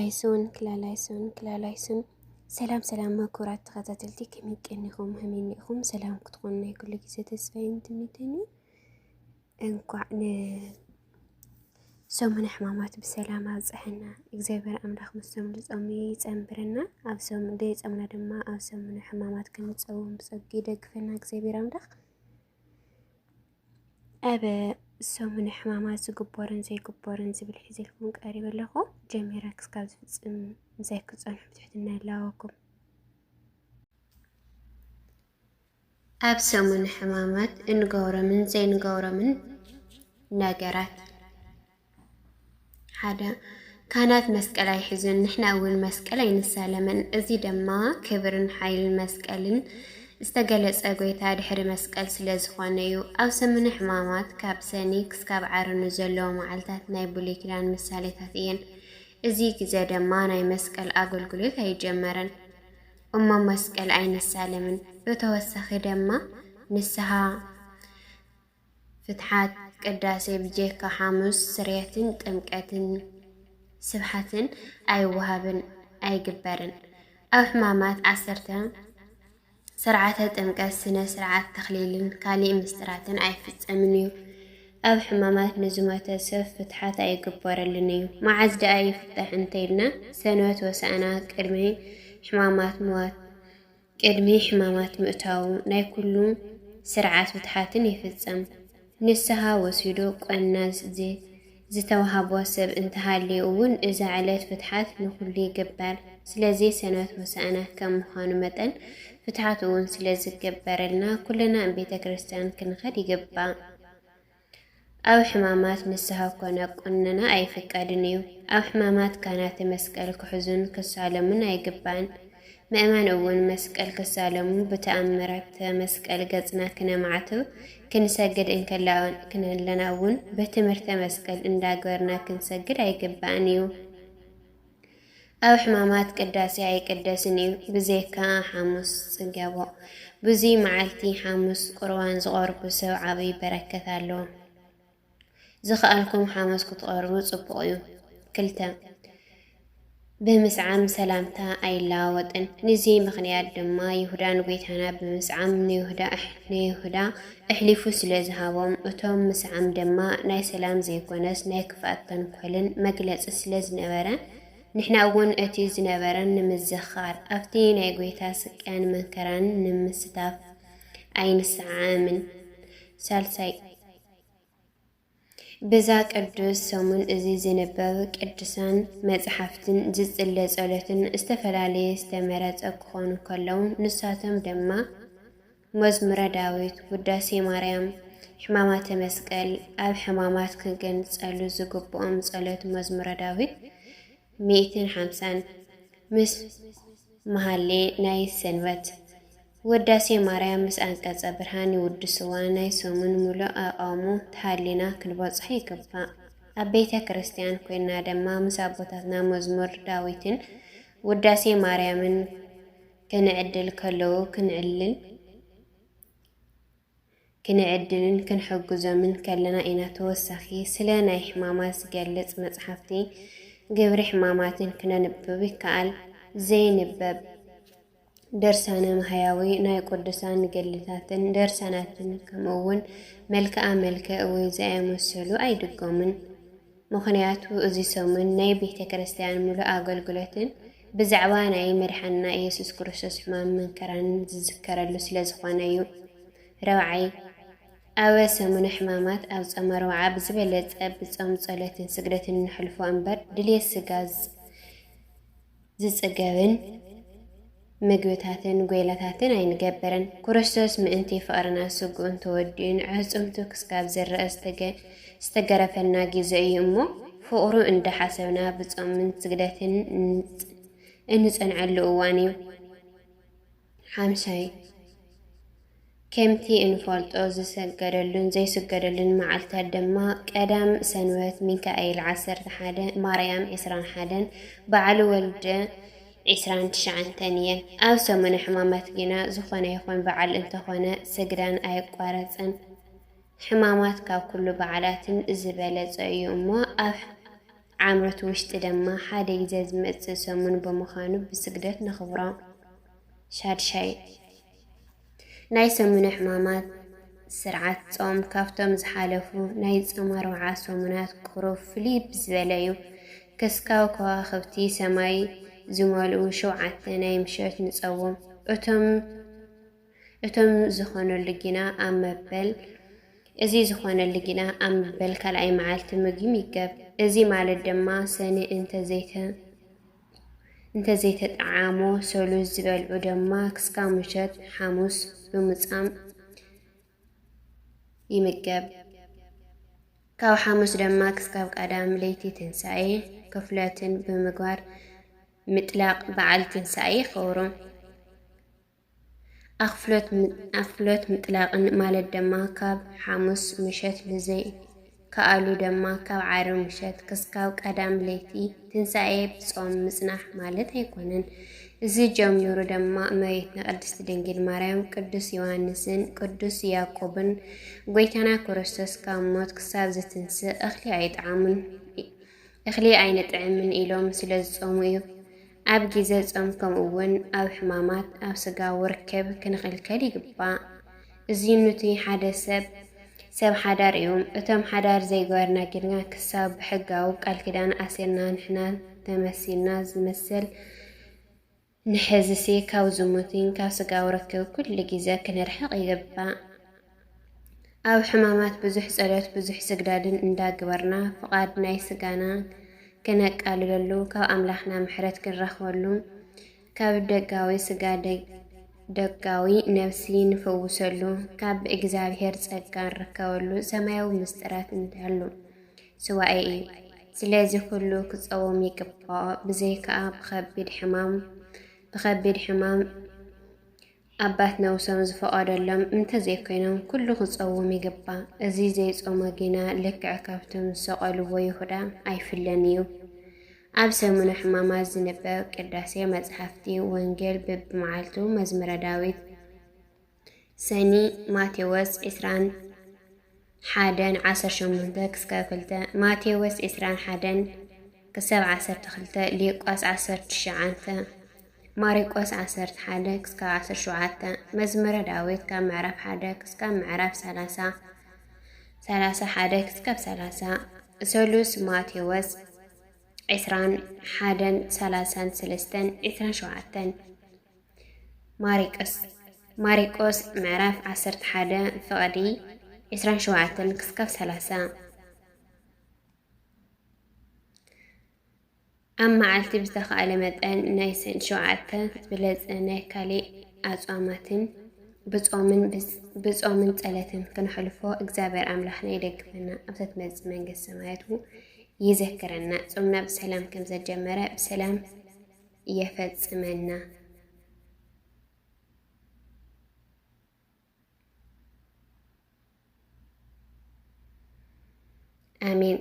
ኣይሶን ክላል ኣይሶን ክላል ኣይሶን። ሰላም ሰላም ክቡራት ተኸታተልቲ፣ ከመይ ቀኒኹም? ከመይ እኒኹም? ሰላም ክትኾኑ ናይ ኩሉ ግዜ ተስፋይን ትምኒትን እዩ። እንኳዕ ንሰሙነ ሕማማት ብሰላም ኣብፀሐና። እግዚኣብሔር ኣምላኽ ምስቶም ዝጾሙ ይጸንብረና። ኣብ ሰሙ-፣ ዘይጾምና ድማ ኣብ ሰሙነ ሕማማት ክንጸውም ብጸጉ ይደግፈና እግዚኣብሔር ኣምላኽ። ኣብ ሰሙነ ሕማማት ዝግበርን ዘይግበርን ዝብል ሒዘልኩም ቀሪበ ኣለኹ። ጀሚረ ክስካብ ዝፍጽም ምሳይ ክትጸንሑ ብትሕትና ይላበወኩም። ኣብ ሰሙነ ሕማማት እንገብሮምን ዘይንገብሮምን ነገራት። ሓደ፣ ካህናት መስቀል ኣይሕዙን፣ ንሕና እውን መስቀል ኣይንሳለምን። እዚ ድማ ክብርን ሓይልን መስቀልን ዝተገለጸ ጐይታ ድሕሪ መስቀል ስለ ዝኾነ እዩ። ኣብ ሰሙነ ሕማማት ካብ ሰኒ ክስካብ ዓርኑ ዘለዉ መዓልታት ናይ ብሉይ ኪዳን ምሳሌታት እየን። እዚ ግዜ ድማ ናይ መስቀል ኣገልግሎት ኣይጀመረን። እሞ መስቀል ኣይንሳለምን። ብተወሳኺ ድማ ንስሃ፣ ፍትሓት፣ ቅዳሴ ብጀካ ሓሙስ ስርየትን ጥምቀትን ስብሓትን ኣይወሃብን፣ ኣይግበርን። ኣብ ሕማማት ዓሰርተ ስርዓተ ጥምቀት፣ ስነ ስርዓት ተኽሊልን ካሊእ ምስጢራትን ኣይፍጸምን እዩ። ኣብ ሕማማት ንዝሞተ ሰብ ፍትሓት ኣይግበረሉን እዩ። መዓዝ ደኣ ይፍታሕ እንተኢልና፣ ሰንበት ሆሳዕና ቅድሚ ሕማማት ምዋት፣ ቅድሚ ሕማማት ምእታዉ ናይ ኩሉ ስርዓት ፍትሓትን ይፍጸም። ንስሃ ወሲዱ ቆና ዝ-፣ ዝተዋህቦ ሰብ እንተሃልዩ እውን እዛ ዕለት ፍትሓት ንኹሉ ይግበር። ስለዚ ሰንበት ሆሳዕና ከም ምዃኑ መጠን ፍትሓት እውን ስለ ዝግበረልና ኩልና ቤተ ክርስቲያን ክንኸድ ይግባእ። ኣብ ሕማማት ንስሃ ኮነ ቁነና ኣይፍቀድን እዩ። ኣብ ሕማማት ካህናተ መስቀል ክሕዙን ክሳለሙን ኣይግባእን። ምእመን እውን መስቀል ክሳለሙ ብተኣምራተ መስቀል ገጽና ክነማዕትብ ክንሰግድ እንከላ-፣ ክነለና እውን ብትምህርተ መስቀል እንዳገበርና ክንሰግድ ኣይግባእን እዩ። ኣብ ሕማማት ቅዳሴ ኣይቅደስን እዩ፣ ብዘይካ ሓሙስ ጽገቦ። ብዙይ መዓልቲ ሓሙስ ቁርባን ዝቐርቡ ሰብ ዓብይ በረከት ኣለዎ። ዝኸኣልኩም ሓሙስ ክትቐርቡ ጽቡቕ እዩ። ክልተ፣ ብምስዓም ሰላምታ ኣይለዋወጥን። ንዚ ምኽንያት ድማ ይሁዳ ንጎይታና ብምስዓም ንይሁዳ ኣሕ-፣ ንይሁዳ ኣሕሊፉ ስለ ዝሃቦም፣ እቶም ምስዓም ድማ ናይ ሰላም ዘይኮነስ ናይ ክፍኣት ተንኮልን መግለጺ ስለ ዝነበረ፣ ንሕና እውን እቲ ዝነበረን ንምዝኻር፣ ኣብቲ ናይ ጎይታ ስቅያን መንከራን ንምስታፍ ኣይንሰዓምን። ሳልሳይ፣ በዛ ቅዱስ ሰሙን እዚ ዝንበብ ቅዱሳን መጽሓፍትን ዝጽለ ጸሎትን ዝተፈላለየ ዝተመረጸ ክኾኑ ከለዉ፣ ንሳቶም ድማ መዝሙረ ዳዊት፣ ውዳሴ ማርያም፣ ሕማማተ መስቀል፣ ኣብ ሕማማት ክግንጸሉ ዝግብኦም ጸሎት መዝሙረ ዳዊት ሚእትን ሓምሳን፣ ምስ መሃሌ ናይ ሰንበት፣ ውዳሴ ማርያም ምስ ኣንቀጸ ብርሃን ይውድስዋ። ናይ ሰሙን ምሉእ ኣቃውሞ ተሃሊና ክንበጽሖ ይግባእ። ኣብ ቤተ ክርስቲያን ኮይና ድማ ምስ ኣቦታትና መዝሙር ዳዊትን ውዳሴ ማርያምን ክንዕድል ከለዉ ክንዕልል፣ ክንዕድልን ክንሕግዞምን ከለና ኢና። ተወሳኺ ስለ ናይ ሕማማት ዝገልጽ መጽሓፍቲ ግብሪ ሕማማትን ክነንብብ ይከኣል። ዘይንበብ ድርሳነ ማህያዊ፣ ናይ ቅዱሳን ገድልታትን ድርሳናትን፣ ከምኡ እውን መልክዓ መልክዕ ወይ ዘኣመሰሉ ኣይድገሙን። ምኽንያቱ እዚ ሰሙን ናይ ቤተ ክርስቲያን ምሉእ ኣገልግሎትን ብዛዕባ ናይ መድሓንና ኢየሱስ ክርስቶስ ሕማም መንከራን ዝዝከረሉ ስለ ዝኾነ እዩ። ረብዓይ፣ ኣብ ሰሙነ ሕማማት ኣብ ጾመ ሮብዓ ብዝበለጸ ብጾም ጸሎትን ስግደትን ነሕልፎ እምበር ድልየት ስጋ ዝ-፣ ዝጽገብን ምግብታትን ጐይላታትን ኣይንገብርን። ክርስቶስ ምእንቲ ፍቕርና ስግኡን ተወዲኡን ኣዕጽምቱ ክስካብ ዝረኣ ዝተገ-፣ ዝተገረፈልና ግዜ እዩ እሞ፣ ፍቕሩ እንዳሓሰብና ብጾምን ስግደትን እንጽ-፣ እንጸንዐሉ እዋን እዩ። ሓምሻይ፣ ከምቲ እንፈልጦ ዝሰገደሉን ዘይስገደሉን መዓልታት ድማ ቀዳም ሰንበት ሚካኤል ዓሰርተ ሓደ፣ ማርያም ዕስራን ሓደን፣ በዓል ወልደ ዕስራን ትሽዓተን እየን። ኣብ ሰሙነ ሕማማት ግና ዝኾነ ይኹን በዓል እንተኾነ ስግዳን ኣየቋረጸን። ሕማማት ካብ ኩሉ በዓላትን ዝበለጸ እዩ እሞ ኣብ ዓመት ውሽጢ ድማ ሓደ ግዜ ዝመጽእ ሰሙን ብምዃኑ ብስግደት ነኽብሮ። ሻድሻይ፣ ናይ ሰሙነ ሕማማት ስርዓት ጾም ካብቶም ዝሓለፉ ናይ ጾም ኣርብዓ ሰሙናት ቁሩብ ፍልይ ብዝበለ እዩ። ከስካብ ከዋኽብቲ ሰማይ ዝመልኡ ሸውዓተ ናይ ምሸት ንጸውም። እቶም እቶም ዝኾነሉ ግና ኣብ መበል እዚ ዝኾነሉ ግና ኣብ መበል ካልኣይ መዓልቲ ምግቢ ይምገብ። እዚ ማለት ድማ ሰኒ እንተዘይተ እንተዘይተጠዓሞ ሰሉስ ዝበልዑ ድማ ክስካብ ምሸት ሓሙስ ብምጻም ይምገብ። ካብ ሓሙስ ድማ ክስካብ ቀዳም ለይቲ ትንሳኤ ክፍለትን ብምግባር ምጥላቕ በዓል ትንሳኤ ይኸብሩ። ኣኽፍሎት ም- ኣኽፍሎት ምጥላቕን ማለት ድማ ካብ ሓሙስ ምሸት ንዘይ ከኣሉ ድማ ካብ ዓርቢ ምሸት ክስካብ ቀዳም ለይቲ ትንሳኤ ብጾም ምጽናሕ ማለት ኣይኮነን። እዚ ጀሚሩ ድማ እመቤትና ቅድስት ድንግል ማርያም ቅዱስ ዮሃንስን ቅዱስ ያዕቆብን ጎይታና ክርስቶስ ካብ ሞት ክሳብ ዝትንስእ እኽሊ ኣይጠዓሙን እኽሊ ኣይንጥዕምን ኢሎም ስለ ዝጾሙ እዩ። ኣብ ግዜ ጾም ከምኡ እውን ኣብ ሕማማት ኣብ ስጋዊ ርክብ ክንኽልከል ይግባእ። እዚ ኑቲ ሓደ ሰብ ሰብ ሓዳር እዩ። እቶም ሓዳር ዘይገበርና ጌርና ክሳብ ብሕጋዊ ቃል ኪዳን ኣሲርና ንሕና ተመሲልና ዝመስል ንሕዝሲ ካብ ዝሙትን ካብ ስጋዊ ርክብ ኩሉ ግዜ ክንርሕቕ ይግባእ። ኣብ ሕማማት ብዙሕ ጸሎት ብዙሕ ስግዳድን እንዳግበርና ፍቓድ ናይ ስጋና ከነቃልለሉ ካብ ኣምላኽና ምሕረት ክንረኽበሉ ካብ ደጋዊ ስጋ ደጋዊ ነብሲ ንፈውሰሉ ካብ እግዚኣብሔር ጸጋ ንርከበሉ ሰማያዊ ምስጢራት እንዳሉ ስዋኤ እዩ። ስለዚ ኩሉ ክጸዎም ይግባኦ። ብዘይከኣ ብኸቢድ ሕማም ብኸቢድ ሕማም ኣባት ነብሶም ዝፈቐደሎም እንተዘይኮይኖም ኩሉ ክጸዎም ይግባእ። እዚ ዘይጾሞ ግና ልክዕ ካብቶም ዝሰቐልዎ ይሁዳ ኣይፍለን እዩ። ኣብ ሰሙነ ሕማማት ዝንበብ ቅዳሴ መጽሓፍቲ ወንጌል በብመዓልቱ መዝሙረ ዳዊት ሰኒ ማቴዎስ ዕስራን ሓደን ዓሰርተ ሸሞንተ ክስካብ ክልተ፣ ማቴዎስ ዕስራን ሓደን ክሳብ ዓሰርተ ክልተ፣ ሊቋስ ዓሰርተ ትሽዓተ፣ ማሪቆስ ዓሰርተ ሓደ ክስካብ ዓሰርተ ሸውዓተ፣ መዝሙረ ዳዊት ካብ ምዕራፍ ሓደ ክስካብ ምዕራፍ ሰላሳ፣ ሰላሳ ሓደ ክስካብ ሰላሳ፣ ሰሉስ ማቴዎስ ዕስራን ሓደን ሰላሳን ሰለስተን ዕስራን ሸውዓተን፣ ማሪቆስ ማሪቆስ ምዕራፍ ዓሰርተ ሓደ ፍቕዲ ዕስራን ሸውዓተን ክስካብ ሰላሳ። ኣብ መዓልቲ ብዝተኻእለ መጠን ናይ ሰን ሸውዓተ ዝበለጸ ናይ ካልእ ኣጽዋማትን ብጾምን ብጾምን ጸለትን ክንሕልፎ እግዚኣብሔር ኣምላኽና ይደግፈና፣ ኣብታ ትመጽእ መንግስቲ ሰማያት ይዘክረና፣ ጾምና ብሰላም ከም ዘጀመረ ብሰላም የፈጽመና። ኣሜን።